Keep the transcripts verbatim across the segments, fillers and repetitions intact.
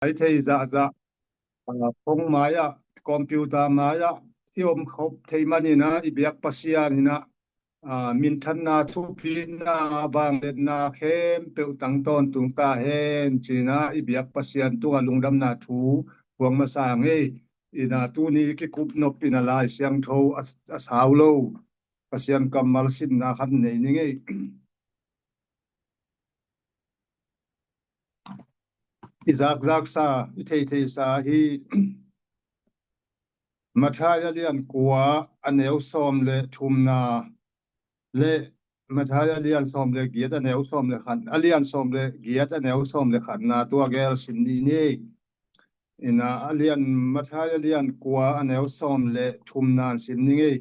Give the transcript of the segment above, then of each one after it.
i thei zahzah, ah, phone mai-ah, computer mai-ah i om khop thei manin ah i biak Pasian in ah, ah, minthanna, thupina, vangliatna khempeuh tang tawntung ta hen ci-in ah i biak Pasian tungah lungdamna thu puang masa ngei. In ah tuni kikup nop in ah Lai Siangtho a, a sau lo Pasian kammal simna khat nei ni ngei. I zakzaksa, i theithei sa hi. Matthai a lian kua, a neu sawm le thumna le, Matthai a lian sawm le giat, a neu sawm le khat, a lian sawm le giat, a neu sawm le khatna tua gel sim ni ni. In ah a lian, Matthai a lian kua, a neu sawm le thumna sim ni ngei.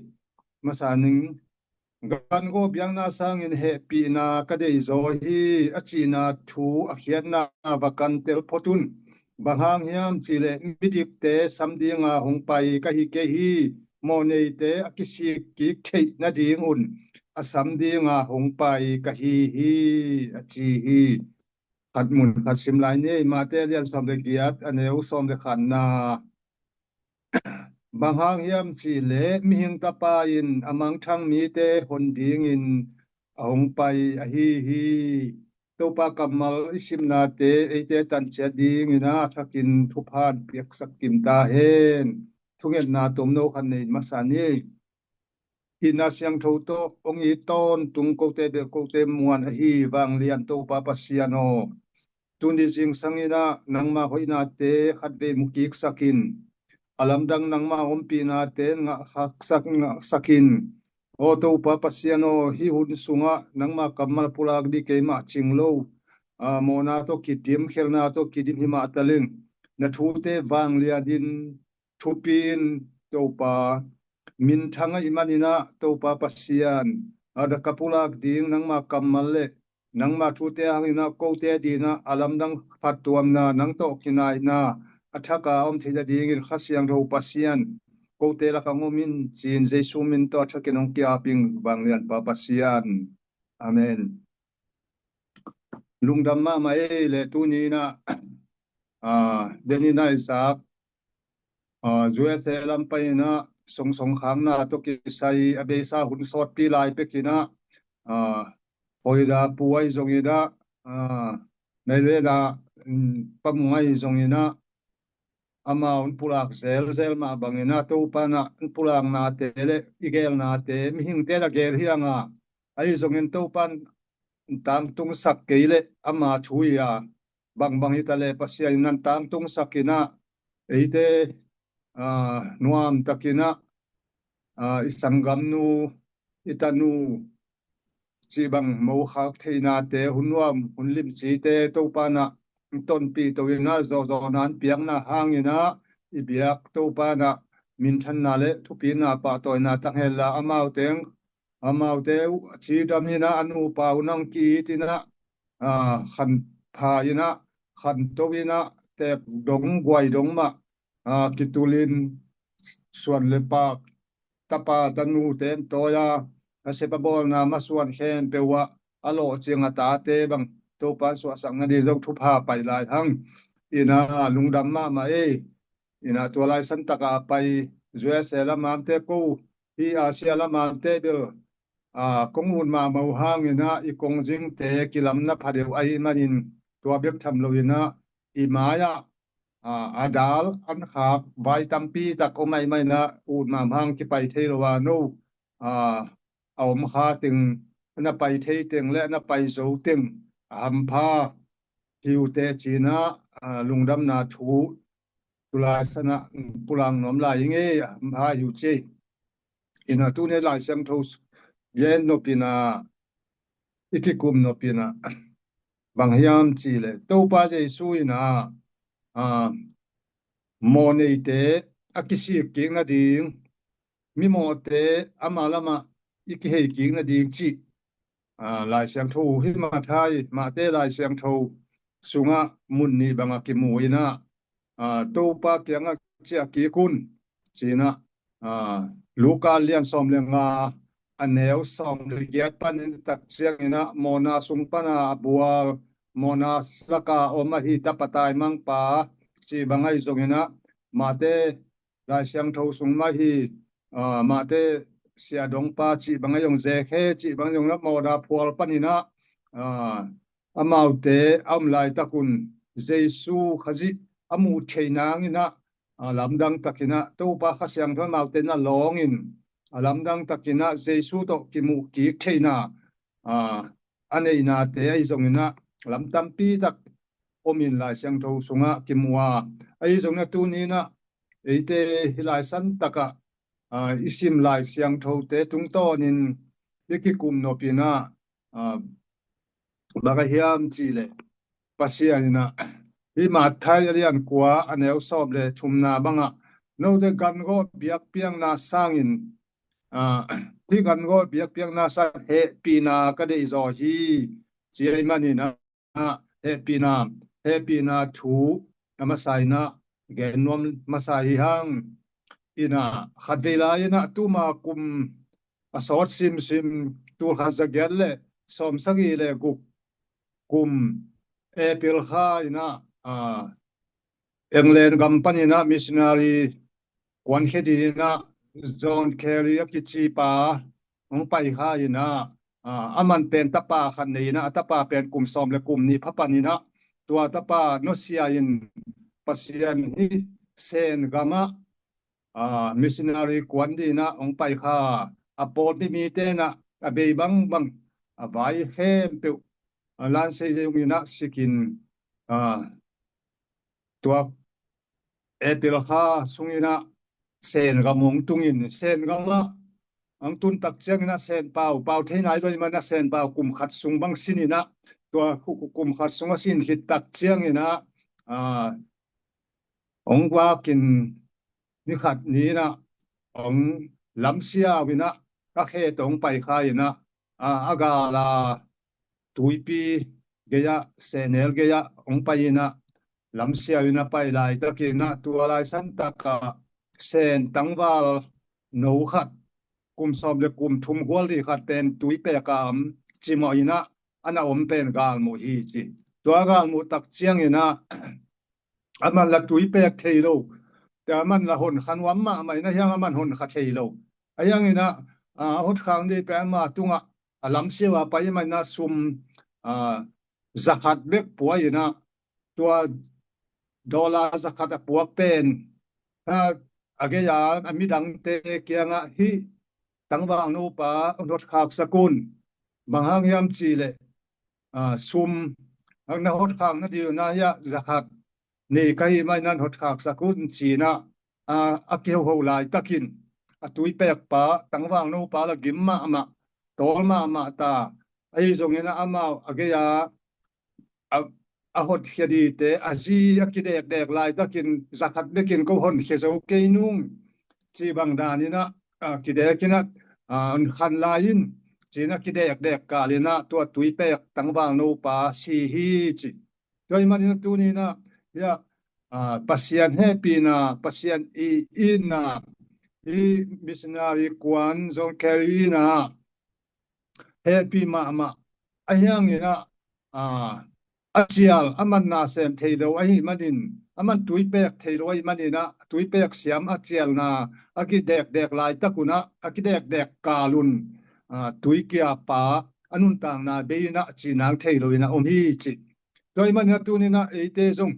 Masa ning, Gan gawh biakna sangin hehpihna ka deizaw hi, a cihna thu a khiatna va kan tel phot un. Bang hang hiam cihleh midikte sam dinga hong pai ka hi kei hi, mawhneite a kisik kik theih nadingun a sam dinga hong pai ka hi hi, a ci hi. Khat mun khat sim lai ni. Matthai a lian sawm le giat, a neu sawm le khatna. Bang hang hiam cihleh mihing tapa in a mangthang mite hon dingin a hong pai ahi hi. Topa kammal i simnate eite tanciat dingin a thakin thupha piaksak kim ta hen. Thungetna tomno khat nei masa ni. Itna siangtho tawh hong it tawntung kote bel kote muan ahi vanglian Topa Pasian aw, tuni zingsang in ah nangma hoihnate khatvei mu kiksak in, a lamdang nangma ompihnate ngahkhaksak, ngahsak in. Aw Topa Pasian aw, hih hun sungah nangma kammal pulak ding keimah cing lo, ah, mawhna tawh kidim, khelhna tawh kidim hi mah taleng, na thute vanglian in thupi in Topa, minthang ahih manin ah Topa Pasian, a da ka pulak ding nangma kammal le nangma thute hangin ah kote adingin ah a lamdang phattuamna, nang tawh kinaihna a thak a om theih nadingin Kha Siangtho Pasian kote lakah hong om in ci-in Jesu min tawh a thakin hong ki-ap ing vanglianpa Pasian. Amen. Lungdam mahmah ei le tuni in ah, ah, den in ah i zak, ah, U S A lam pai in ah songsong khakna tawh kisai a beisa hun sawtpi lai pek in ah, ah, Florida pu ahi zongin ah, ah, Maryland ah, mm, Pa Mung ahi zongin ah, amau in pulak zelzel mah bangin ah Topa in ah in pulaknate le i gelnate mihingte in ah gel hi hang a, ahi zongin Topa in tangtungsak kei leh ama thu hi a, bangbang hi ta leh Pasian in ah tangtungsak in ah eite, ah, nuamtakin ah, ah, i sanggamnu, i tanu cih bang mokhak theihnate, hun nuam hun limcite Topa in ah tonpih to in ah, zawhzawhna in piakna hangin ah i biak Topa in ah minthanna le thupina pahtawina tang hen la, amau teng, amaute uh a cidam in ah, a nupa uh nang ki-it in ah, ah, khanpha in ah, khanto in ah, teek dong guai dong mah, ah, kitulin suan le paak, tapa tanute in tawi a, a sep a bawlna masuan khempeuh ah a lawhcing a tate bang Topa in suahsak nading zong thupha pai lai hang. In ah lungdam mahmah ei. In ah tua lai santak a pai U S A lam amte ko, hih Asia lam amte bel, ah, kong ut mahmah uh hangin ah i kong zingte kilamna pha deuh ahih manin tua bek tham lo in ah i mai-ah, ah, a dal an khak vai tampi tak om ahih manin ah ut mahmah hang kipai thei lo a, no, ah, a om kha teng, na pai thei teng le na pai zo teng a hampha hi uh teh ci-in ah, ah, lungdamna thu tulai san ah, mm, pulak nuam lai ing ei, a hampha hi uh ci. In ah tuni Lai Siangtho gen nop in ah, i kikum nop in ah, bang hiam cih leh Topa Jesu in ah, ah, mawhneite a kisik kik nading, mimawhte ama lamah i kihei kik nading cih, ah, Lai Siangtho uh hi. Matthai, Matthai Lai Siangtho sungah mun nih bangah kimu in ah, ah, Topa kiangah ciah kik un ci-in ah, ah, Luka lian sawm le nga, a neu sawm le giat panin tak ciangin ah, mawhna sung pana a bual, mawhna laka om ahi tapa taimangpa cih bang ahi zongin ah, Mate Lai Siangtho sung mah hi, ah, Mate Siadongpa cih bang ahi zong, Zekhe cih bang ahi zong, na mawda phual panin ah, ah, amaute a om laitak un Jesu Khazih a muh theih nangin ah, ah, lamdang takin ah Topa Kha Siangtho amaute na lawngin, a lamdang takin ah Jesu tawh kimuh kik theihna, ah, a neihnate ahi zongin ah lam tampi tak omin Lai Siangtho sungah kimu a, ahi zongin ah tuni in ah eite hih lai santak ah, ah, i sim Lai Siangthote tungtawnin i kikum nopin ah, ah, bang a hiam cih leh Pasian in ah hih Matthai a lian kua a neu sawm le thumna bangah, note gangawh biakpiakna sangin, ah, hih gangawh biakpiakna sangin hehpihna ka deih zaw hi, ci ahih manin ah, hehpihna, hehpihna thu a masa in ah gen nuam masa hi hang. In ah khatvei lai in ah tuma kum a sawt simsim, tul khat za giat le sawm sagih le guk kum April kha in ah, ah, England gam panin ah missionary kuankhia dingin ah John Carey a kici pa hong pai kha in ah, ah, aman pen tapa khat nei in ah, a tapa pen kum sawm le kum nih pha panin ah, tua tapa nusia in Pasian hih Sen gam ah, ah, missionary kuan dingin ah hong pai kha. A pawlpi mite in ah a bei bangbang, a vai khempeuh, ah, lansei zong in ah sikin, ah, tua April kha sungin ah Sen gam hong tungin, Sen gam ah hong tun tak ciangin ah Sen Pau, pau thei nai lo ahih manin ah Sen Pau kum khat sung bang sin in ah, tua ku-, ku-, kum khat sung a sin khit tak ciangin ah, ah, hong vakin ni khat ni in ah hong lamsiau in ah a khe tawh hong pai kha in ah, ah, a gal a tuipi gei ah, sehnel gei ah hong pai in ah, lamsiau in a pai laitakin ah, tua lai santak ah Sen tangval no khat, kum sawm le kum thum khual dih khat pen tuipek a om cimawh in ah, a na om pen galmuh hi ci. Tua galmuh tak ciangin ah, aman la tuipek thei lo. Tua aman la honkha nuam mahmah in ah, hiang aman honkha thei lo. A hiangin ah, ah, a hotkhak ding pen ama tungah a lamsiau a pai ahih manin ah sum, ah, za khat bek pua in ah, tua dollar za khat a puak pen, ah, a gei a, a midangte kiangah hih tangval nupa hong hotkhaksak un. Bang hang hiam cih leh, ah, sum, ah, na hotkhak nading un ah hiah za khat nei ka hih manin ah hotkhaksak un ci in ah, ah, a kihoho laitakin a tuipek pa tangval nupa la gim mahmah, tawl mahmah ta. Ahi zongin ah amau a gei a, a, a honkhia dingte, a zi a kidekdek laitakin za khat bekin ko honkhia zo kei nung cih bang danin ah, ah, kidekin ah, ah, khan lai in ci in ah kidekdek kalin ah tua tuipek tangval nupa si hi ci. Tua ahih manin ah tuni in ah, hiah, ah, Pasian hehpihna, Pasian i itna, hih missionary kuan John Carey in ah hehpih mahmah. A hiangin ah, ah, a cial, aman na sem thei lo ahih manin, aman tuipek thei lo ahih manin ah, tuipek siam a cialna a kidekdek laitak un ah, a kidekdek kal un, ah, tuikia pa a nuntakna bei in ah cinang thei lo in ah om hi ci. Tua ahih manin ah tuni in ah eite zong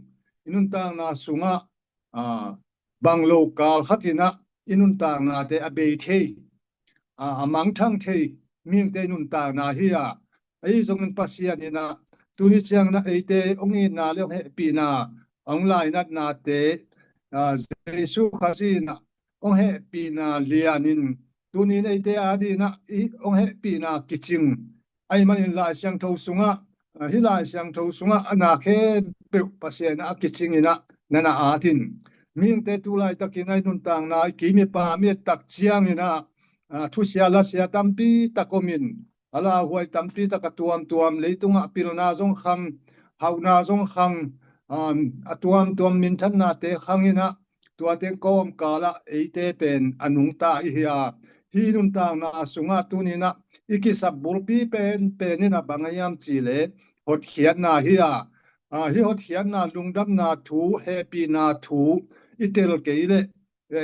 i nuntakna sungah, ah, bang lo kal khat in ah i nuntaknate a bei thei, ah, a mangthang thei mihingte i nuntakna hi a, ahi zongin Pasian in ah tuni ciangin ah eite hong itna le hong hehpihna, hong lainatnate, ah, Jesu Khazih in ah hong hehpihna lianin tuni in eite adingin ah hong hehpihna kicing ahih manin Lai Siangtho sungah, ah, hih Lai Siangtho sungah a na khempeuh Pasian ah a kicing in ah na na at in. Mihingte tu laitakin ah i nuntakna i kim i pam i et tak ciangin ah, ah, thusia lasia tampi tak om in, a lauhuai tampi tak a tuamtuam, leitungah pilna zong khang, hauhna zong khang, ah, a tuamtuam minthannate khang in ah, tuate kawmkal ah eite pen a nungta i hi a, hih nuntakna sungah tuni in ah i kisap bulpi penpen in ah bang a hiam cih leh hotkhiatna hi a, Hih hotkhiatna, lungdamna thu, hehpihna thu i tel kei leh,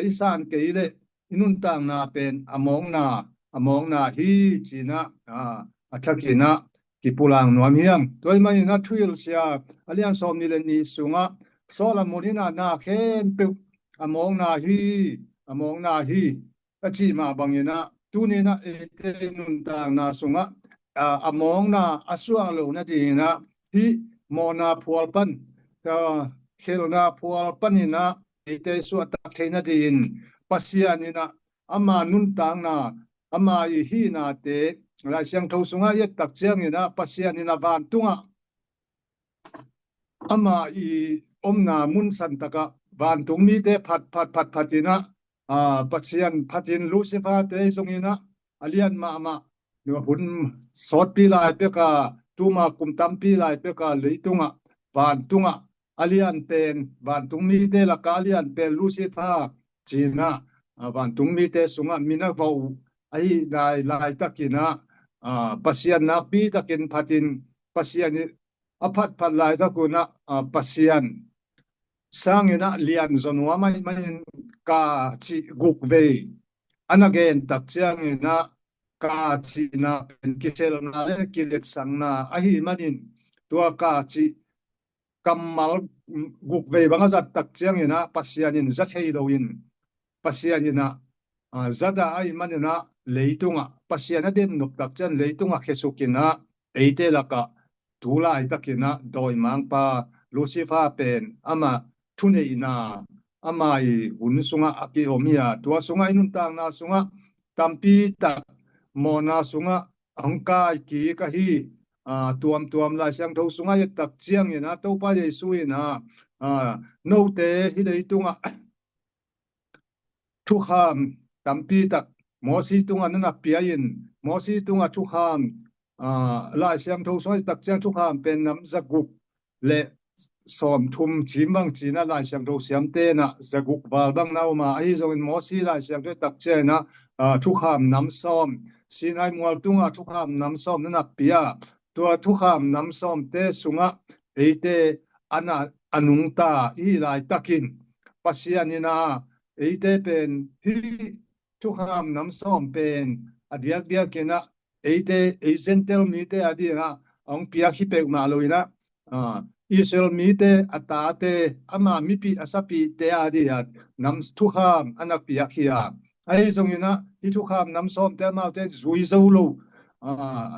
i san kei leh, i nuntakna pen a mawkna, a mawkna hi, ci-in ah a thakin ah kipulak nuam hi hang. Tua ahih manin ah Thuhilhsia a lian sawmnih le nih sungah Solomon in ah na khempeuh a mawkna hi, a mawkna hi, a cih mah bangin ah tuni-in ah eite nuntakna sungah a mawkna a suah loh nadingin ah hih mawhna phual pan, khelhna phual panin ah eite suahtak theih nadingin Pasian in ah ama nuntakna, ama i hihnate Lai Siangtho sungah i et tak ciangin ah Pasian in ah vantungah ama i omna mun santakah vantung mite phat phat phat phatin ah, Pasian phatin Lucifer-te zongin ah a lian mahmah, hun sawtpi lai peka, tuma kum tampi lai peka leitungah, vantungah a lian pen, vantung mite lakah a lian pen Lucifer ci-in ah vantung mite sungah min a vau uh ahi lai laitakin ah, Pasian nakpi takin phatin Pasian i a phatphat laitak un ah Pasian sangin ah lianzaw nuam ahih manin ka cih guk vei a na gen tak ciangin ah ka cihna pen kiselna le kiletsakna ahih manin tua ka cih kammal guk vei bang a zat tak ciangin ah Pasian in za thei loin Pasian in ah zat a ahih manin ah leitungah Pasian a demnop tak ciang leitungah khesukin ah eite lakah tu laitakin ah dawimangpa Lucifer pen ama thuneihna, ama i hun sungah a kiom hi a, tua sungah i nuntakna sungah tampi tak mawhna sungah hong kai kik ahi. Tuamtuam Lai Siangtho sungah i et tak ciangin ah Topa Jesu in ah note hih leitungah thukham tampi tak Mosi tungah na na pia in, Mosi tungah thukham, Lai Siangtho sungah i et tak ciang thukham pen nam zaguk le sawmthum cim bang ci-in ah Lai Siangtho siamte in ah zaguk val bang na om a, ahi zongin Mosi Lai Siangtho i et tak ciangin ah thukham nam sawm, Sinai mual tungah thukham nam sawm na na pia. Tua thukham nam sawmte sungah eite a na a nungta i hih laitakin Pasian in ah eite pen hih thukham nam sawm pen a diakdiakin ah eite, ei Gentile mite a dingin ah a hong piak hi peuhmah loin ah Israel mite a tate, ama mipih a sapihte a dingin ah nam thukham a na piak hi a, ahi zongin ah hih thukham nam sawmte amaute zui zo lo,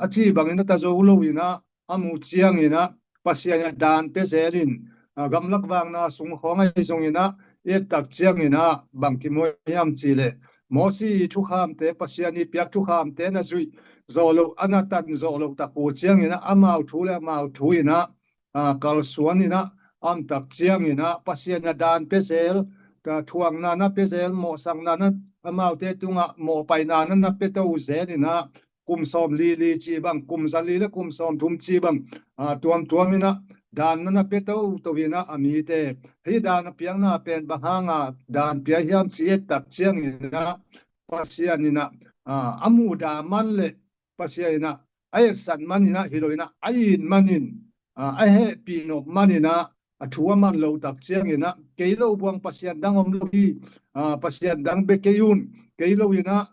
a cih bangin a ta zo loin ah a muh ciangin ah Pasian in ah dan pia zelin gamlak vakna sung khawng ahi zongin ah i et tak ciangin ah bang kimu hiam cih leh Mosi i thukhamte, Pasian i piak thukhamte na zuih zawh loh, a na tan zawh loh tak uh ciangin ah amau thu le amau thu in ah kalsuan in ah a om tak ciangin ah Pasian in ah dan pia zel, thuakna na pia zel, mawhsakna na, amaute tungah mawhpaihna na na pia to zelin ah kum sawmli li cih bang, kum zali le kum sawmthum cih bang tuamtuam in ah dan na na pia toto in ah a mite, hih dan a piakna pen bang hanga dan pia hiam cih i et tak ciangin ah Pasian in ah a muhdah man le Pasian in ah a etsan man in ah hi lo in ah a it manin a hehpih nop man in ah a thu a man lo tak ciangin ah kei lo buang Pasian dang om lo hi, Pasian dang bia kei un, kei lo in ah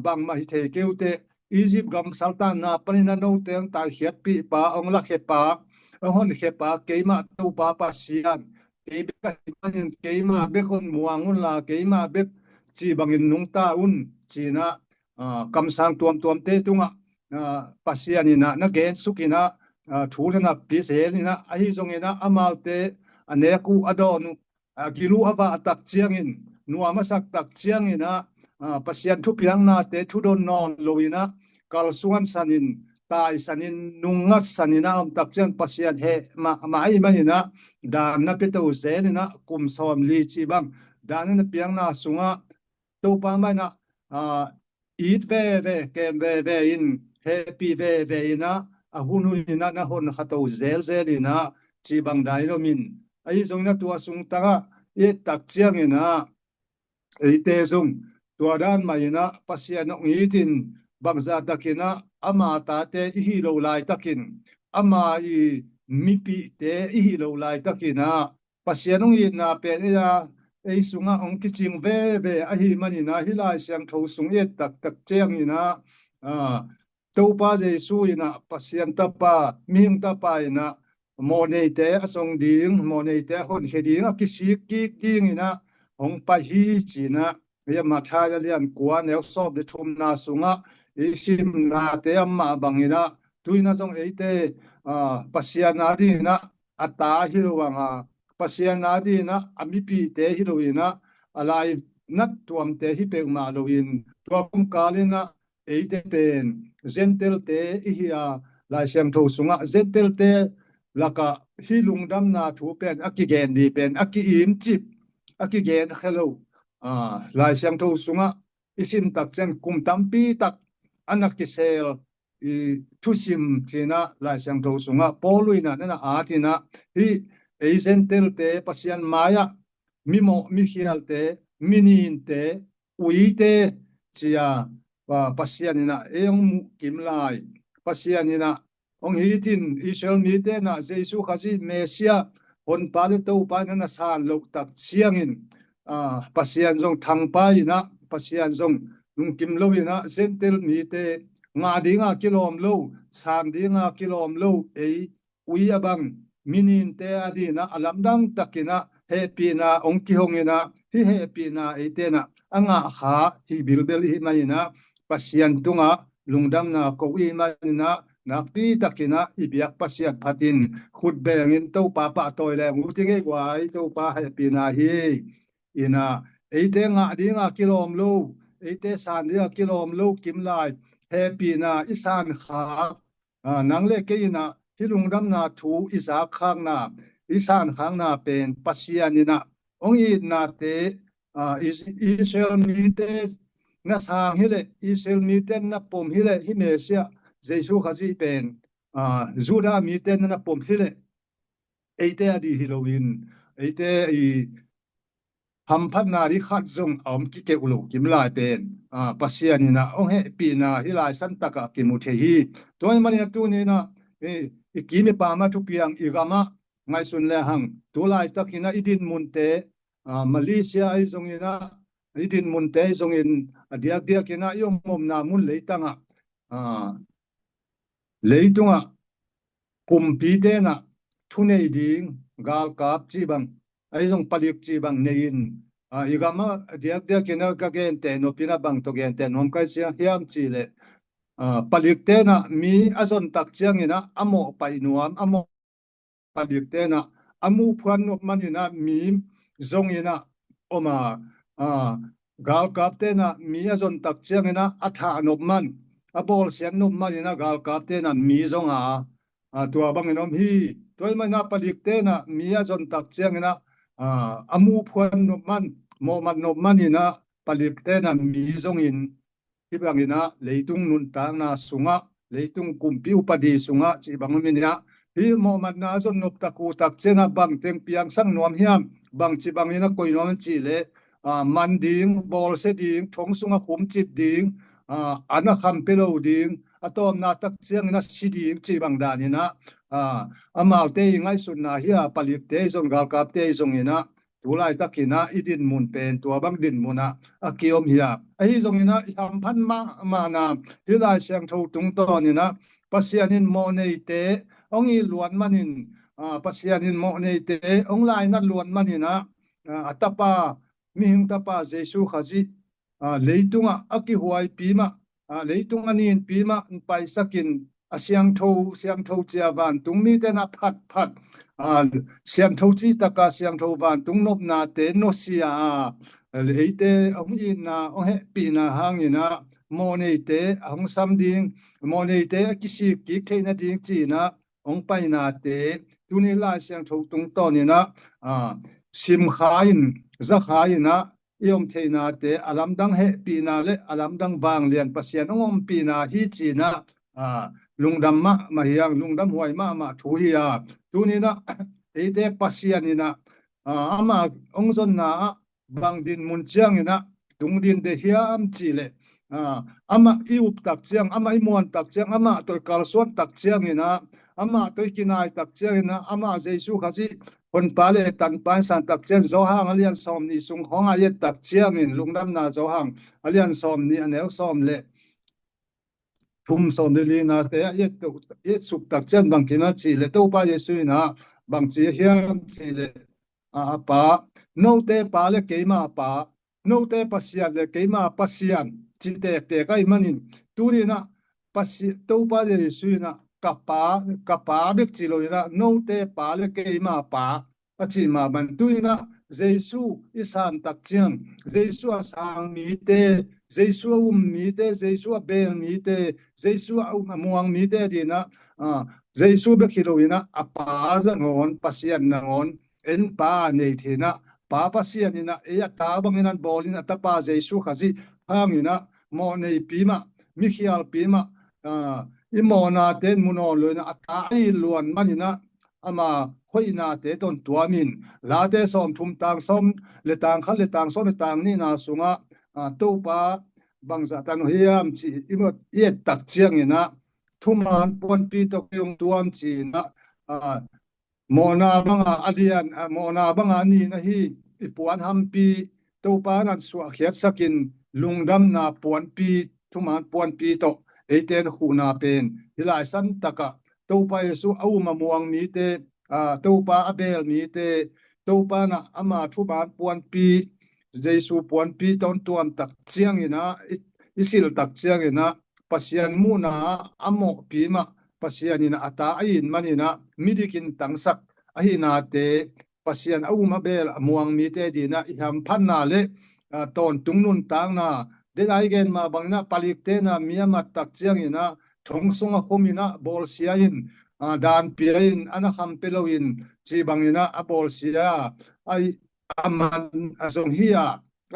bangmah hi thei kei uh teh, Egypt gam saltanna panin ah note hong taikhiatpihpa, hong lakhia pa, hong honkhiapa keimah Topa Pasian, kei bek ahih manin keimah bek hong muang unla keimah bek cih bangin nungta un ci-in ah kamsang tuamtuamte tungah Pasian in ah na gensuk in ah thu na na pia zel in ah, ahi zongin ah amaute a nek uh, a dawn uh, a gil uh a vah tak ciangin, nuam a sak tak ciangin ah Pasian thupiaknate thudon nawn loin ah kalsuan sanin, taisanin, nungngat sanin ah a om tak ciang Pasian heh mahmah ahih manin ah dan na pia to zelin ah kum sawmli cih bang dan na na piakna sungah Topa mah in ah it veve, kem veve in, hehpih veve in ah a hun hun in ah na hon kha to zelzel in ah cih bang dan in om in, ahi zongin ah tua sung tangah i et tak ciangin ah eite zong tua dan mah in ah Pasian hong itin bangzah takin ah ama tate i hi lo laitakin ama i mipihte i hi lo laitakin ah Pasian hong itna pen ei a, ei sungah hong kicing veve ahih manin ah hih Lai Siangtho sung i et taktak ciangin ah, ah, Topa Jesu in ah Pasian Tapa, mihing tapa in ah mawhneite a zong ding, mawhneite a honkhia ding a kisik kik dingin ah hong pai hi ci-in ah, hih Matthai a lian kua neu sawm le thumna sungah i simnate a mah bangin ah, tu-in ah zong eite, ah, Pasian a dingin ah a ta hi lo a, Pasian a dingin ah a mipihte hi loin ah, a lainat tuamte hi peuhmah loin, tua kumkal in ah eite pen Gentile-te i hi a, Lai Siangtho sungah Gentile-te lakah hih lungdamna thu pen a kigen ding pen a ki-imcip, a kigen khe lo. Ah, Lai Siangtho sungah i sim tak ciang kum tampi tak a na kisel i thusim ci-in ah Lai Siangtho sungah Paul in ah na na at in ah, hih ei Gentile-te Pasian mai-ah mimawh mikhialte, mininte, uite ci-a, ah, Pasian in ah ei hong muhkim lai. Pasian in ah hong it in, Israel mite in ah Jesu Khazih Messiah, Honpa le Topa in ah na san loh tak ciangin, ah, Pasian zong thangpai in ah, Pasian zong lungkim lo in ah, Gentile mite, ngah dinga kilawm lo, san dinga kilawm lo ei ui a bang, mininte a dingin ah a lamdang takin ah hehpihna hong kihong in ah, hih hehpihna eite in ah a ngah kha hi bilbel i hih manin ah, Pasian tungah lungdamna ko i hih manin ah, nakpi takin ah i biak Pasian phatin khut bengin Topa pahtawi leng uh ti ngei guai, Topa hehpihna hi. In ah eite ngah dinga kilawm lo, eite san dinga kilawm lo kim lai, hehpihna i san kha, ah, nang le kei in ah hih lungdamna thu i zak khakna, i san khakna pen Pasian in ah hong itnate, ah, Is-, Israel mite na sang hileh, Israel mite na pom hileh, hih Messiah Jesu Khazih pen, ah, Judah mite na na pom hileh, eite a ding hi loin, eite i hamphatna ding khat zong a om kikeuh lo kim lai pen, ah, Pasian in ah hong hehpihna hih lai santak ah kimu thei hi. Tua ahih manin ah tuni in ah, eh, i kim i pam ah thupiang i gam ah ngaihsun le hang, tu laitakin ah i dinmunte, ah, Malaysia ahi zongin ah, i dinmunte ahi zongin a diakdiakin ah i om omna mun leitang ah, ah, leitungah kumpite in ah thunei ding, galkap cih bang, ahi zong palik cih bang nei in, ah, i gam ah a diakdiakin ah ka genteh nop in ah bang tawh genteh nuam ka hi hiam cih leh, ah, palikte in ah mi a zon tak ciangin ah a mawhpaih nuam, a mawh palikte in ah a muhphuan nop manin ah mi zongin ah om a, ah, galkapte in ah mi a zon tak ciangin ah a thah nop man, a bawlsiat nop manin ah galkapte in ah mi zong a, ah, tua bangin om hi. Tua ahih manin ah palikte in ah mi a zon tak ciangin ah, ah, a muhphuan nop man, mawhmat nop manin ah palikte in ah mi zongin, hih bangin ah leitung nuntakna sungah, leitung kumpi upadi sungah cih bang om in ah, hih mawhmatna a zon nop tak uh tak ciangin ah bang teng piangsak nuam hiam, bangci bangin ah koih nuam cih leh, ah, man ding, bawlsia ding, thong sungah khumcip ding, ah, an a kham pia lo ding, a tawpna tak ciangin ah si ding cih bang danin ah, ah, amaute i ngaihsutna hi a, palikte ahi zong, galkapte ahi zongin ah tu laitakin ah i dinmun pen tua bang dinmun ah a kiom hi a. Ahi zongin ah i hamphat mahmahna, hih Lai Siangtho tungtawnin ah Pasian in mawhneite hong it luat manin, ah, Pasian in mawhneite hong lainat luat manin ah, ah, a tapa, mihing tapa Jesu Khazih, ah, leitungah a kihuaipi mah, ah, leitung a ninpi mah paisakin a siangtho, siangtho cia vantung mite in ah phatphat, ah, siangtho cih taka siangtho vantung nopnate nusia a, eite hong itna, hong hehpihna hangin ah mawhneite a hong sam ding, mawhneite a kisik kik theih nading ci-in ah hong painate, tuni Lai Siangtho tungtawnin ah, ah, sim kha in, za kha in ah, i om theihnate a lamdang hehpihna le a lamdang vanglian Pasian hong ompihna hi ci-in ah, ah, lungdam mahmah hi hang, lungdam huai mahmah thu hi a. Tuni in ah eite Pasian in ah, ah, amah hong zonna ah bang dinmun ciangin ah tung ding de hiam cih leh, ah, amah i up tak ciang, amah i muan tak ciang, amah tawh i kalsuan tak ciangin ah, amah tawh i kinai tak ciangin ah, amah Jesu Khazih honpa le tanpa i san tak ciang Johan a lian sawm nih sung khawng a i et tak ciangin, Lungdamna Johan a lian sawm nih a neu sawm le thum, sawm le lina te a i et, i et suk tak ciang bang kim a cih leh, Topa Jesu in ah bang ci hiam cih leh, a, a Pa, note Pa le keima Pa, note Pasian le keima Pasian, ci tektek ahih manin, tuni in ah Pasi-, Topa Jesu in ah ka Pa, ka Pa bek ci lo in ah, note Pa le keima Pa, a cih mah bang. Tu in ah Jesu i san tak ciang, Jesu a sang mite, Jesu a um mite, Jesu a bel mite, Jesu a um a muang mite ading in ah, a, Jesu bek hi lo in ah, a Pa nangawn, Pasian nangawn, en Pa nei thei in ah, Pa Pasian in ah ei a ta bangin a bawl in, a Tapa Jesu Khazih hangin ah mawhneipi mah, mikhialpi mah, a, i mawhnate in mu nawn lo in ah, a ta a it luat manin ah, ama hoihnate tawh tuamin, Late sawmthum, tang sawm le tang khat le tang sawm le tang nihna sungah, a, Topa bangzah tan uh hiam cih i mawh i et tak ciangin ah, thuman puanpi tawh kei hong tuam ci in ah, a, mawhna banga a lian, a, mawhna banga a nin ahi i puan hampi Topa in a suahkhiatsakin, lungdamna puanpi, thuman puanpi tawh eite in a khuhna pen, hih lai san takah Topa Jesu a um a muang mite, a, Topa a bel mite, Topa in ah ama thuman puanpi, Jesu puanpi tawh tuam tak ciangin ah, i, i silh tak ciangin ah, Pasian muhna a mawhpi mah, Pasian in ah a ta a it manin ah midikin tangsak ahihnate, Pasian a um a bel a muang mite ading in ah i hamphatna le, a, tawntung nuntakna, den a i gen mah bangin ah, palikte in ah mi a mat tak ciangin ah thong sungah khum in ah bawlsia in, a, dan pia in, a na kham pia lo in, cih bangin ah a bawlsia a, a man a zong hi a,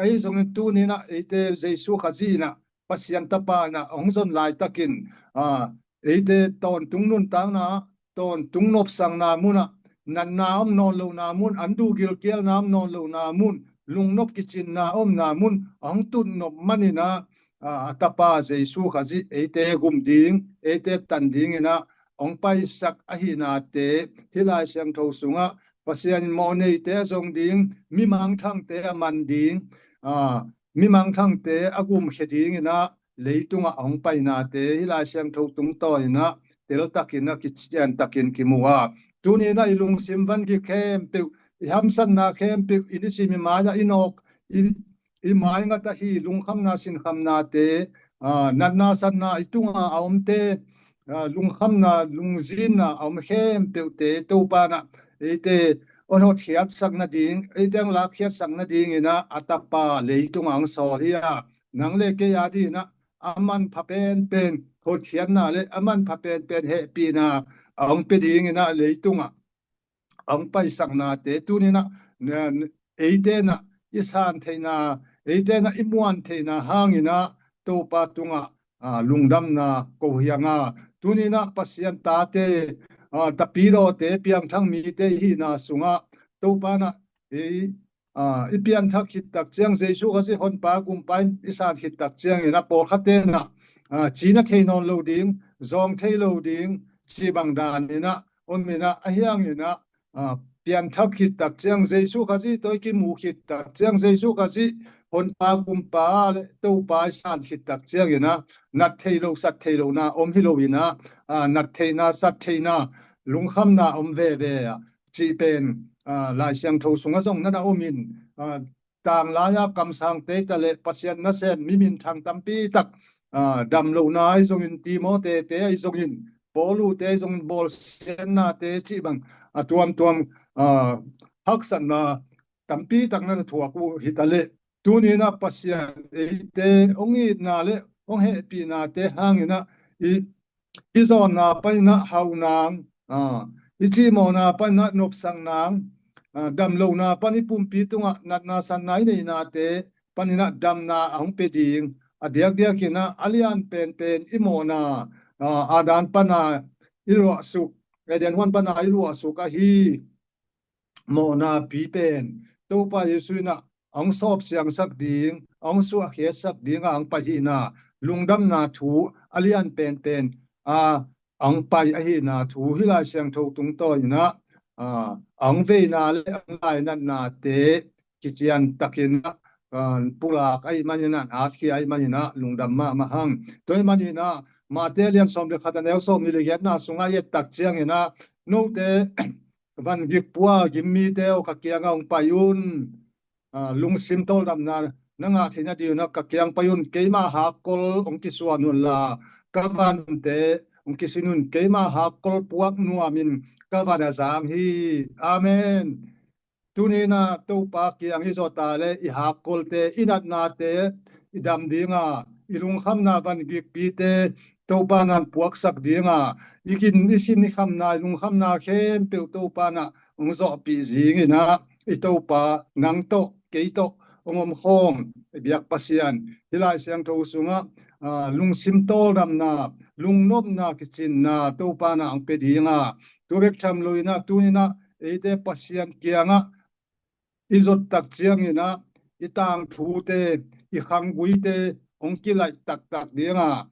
ahi zongin tuni in ah eite Jesu Khazih in ah, Pasian Tapa in ah hong zon laitakin, a, eite tawntung nuntakna, tawntung nopsakna munah, natna om nawn lohna mun, an duh gilkialna om nawn lohna mun, lungnop kicinna omna mun a hong tutnop manin ah, a, a Tapa Jesu Khazih eite gum ding, eite tan dingin ah hong paisak ahihnate, hih Lai Siangtho sungah Pasian in mawhneite a zong ding, mi mangthangte a man ding, a, mi mangthangte a gumkhia dingin ah leitungah a hong painate hih Lai Siangtho tungtawn in ah teltakin ah kiciantakin kimu a, tuni in ah i lungsim vangik khempeuh, i hamsatna khempeuh, i nisim i mai-ah i nawk, i, i maingat ahi lungkhamna sinkhamnate, a, natna satna i tungah a omte, a, lungkhamna lungzinna a om khempeuhte Topa in ah eite hong hotkhiatsak nading, eite hong lakkhiatsak nadingin ah a Tapa leitungah hong sawl hi a, nang le kei adingin ah a manpha penpen hotkhiatna le a manpha penpen hehpihna a hong pia dingin ah leitungah a hong paisaknate tuni in ah, na-, eite in ah i san theihna, eite in ah i muan theihna hangin ah Topa tungah, a, lungdamna ko hi hang a, tuni in ah Pasian tate, a, tapidawte, piangthak mite i hihna sungah Topa in ah ei, a, i pianthak khit tak ciang, Jesu Khazih honpa gumpa in i san khit tak ciangin ah pawlkhatte in ah, a, cina thei nawn lo ding, zawng thei lo ding, cih bang danin ah om in ah, ahi hangin ah, a, pianthak khit tak ciang, Jesu Khazih tawh i kimu khit tak ciang, Jesu Khazih honpa gumpa le Topa i san khit tak ciangin ah nat thei lo, sat thei lohna om hi lo in ah, a, nat theihna, sat theihna, lungkhamna om veve a, cih pen, a, Lai Siangtho sungah zong na na om in, a, tanglai-a kamsangte hi ta leh Pasian nasem mi minthang tampi tak, a, dam lohna ahi zongin, Timothy-te ahi zongin, Paulu-te ahi zongin, bawlsiatnate cih bang, a, tuamtuam, a, haksatna tampi tak na na thuak uh hi ta leh, tuni in ah Pasian eite hong itna le hong hehpihnate hangin ah i, i zawnna panin ah hauh nang, a, i cimawhna panin ah nopsak nang, a, dam lohna pan i pumpi tungah natna satna i neihnate panin ah damna a hong pia ding, a diakdiakin ah a lian penpen i mawhna, a, Adam pana i luahsuk, Eden huan pana i luahsuk ahi mawhnapi pen Topa Jesu in ah a hong sawp siangsak ding, a hong suahkhiatsak ding a hong pai hihna, lungdamna thu a lian penpen, a, ang pai ahina thu hih Lai Siangtho tungtawn inah, ah, ang veina le ang lainatnate kician takin ah, ah, pulak ahih maninah, atkhia ahih maninah lungdam mahmah hang. Tua ahih maninah Mate lian sawm le khat a neu sawm nih le giatna sungah i et tak cianginah note van gik pua gim mite aw, ka kiangah hong pai un. Ah, lungsim tawldamna na ngah theihna dinginah ka kiang pai un. Keima hakkol hong kisuan unla ka vante hong kisin un. Keima hakkol puak nuamin ka van a zang hi. Amen. Tuninah Topa kiang i zawta le i hakkolte, i natnate, i dam dinga, i lungkhamna van gikpite Topa nang puaksak dinga, i kin i sin i khamna, i lungkhamna khempeuh Topa nah hong zawhpih zinginah i Topa nang tawh kei tawh hong omkhawm i biak Pasian, hih Lai Siangtho sungah, ah, lungsim tawldamna, lungnopna kicinna Topa nah hong pia dinga, tua bek tham loinah tuninah eite Pasian kiangah i zot tak cianginah i tangthute, i khangguite hong kilaih taktak dinga,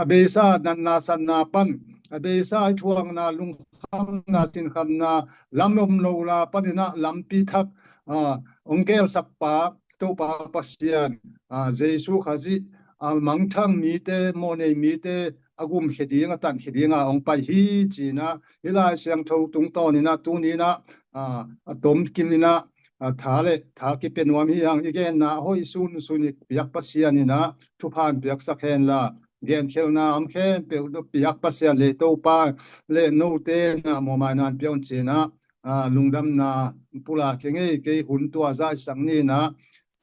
a beisa natna satna pan, a beisa i thuakna, lungkhamna, sinkhamna lam om lo la paninah lampi thak, ah, hong gelsakpa Topa Pasian, ah, Jesu Khazih, ah, mangthang mite, mawhnei mite a gumkhia ding, a tankhia dinga hong pai hi cinah hih Lai Siangtho tungtawninah tuninah, ah, a tomkiminah, ah, tha le tha kipia nuam hi hang. I genna hoih sunsun i biak Pasian inah thuphan piaksak henla, genkhelna om khempeuh biak Pasian le Topa le note nah mawhmaina pia un cinah, ah, lungdamna pulak hi ing ei. Kei hun tua zaisak ninah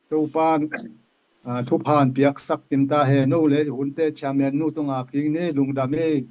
Topa, ah, thuphan piaksak kim ta hen. No le i hunte chairman nu tungah ping ni. Lungdam ei.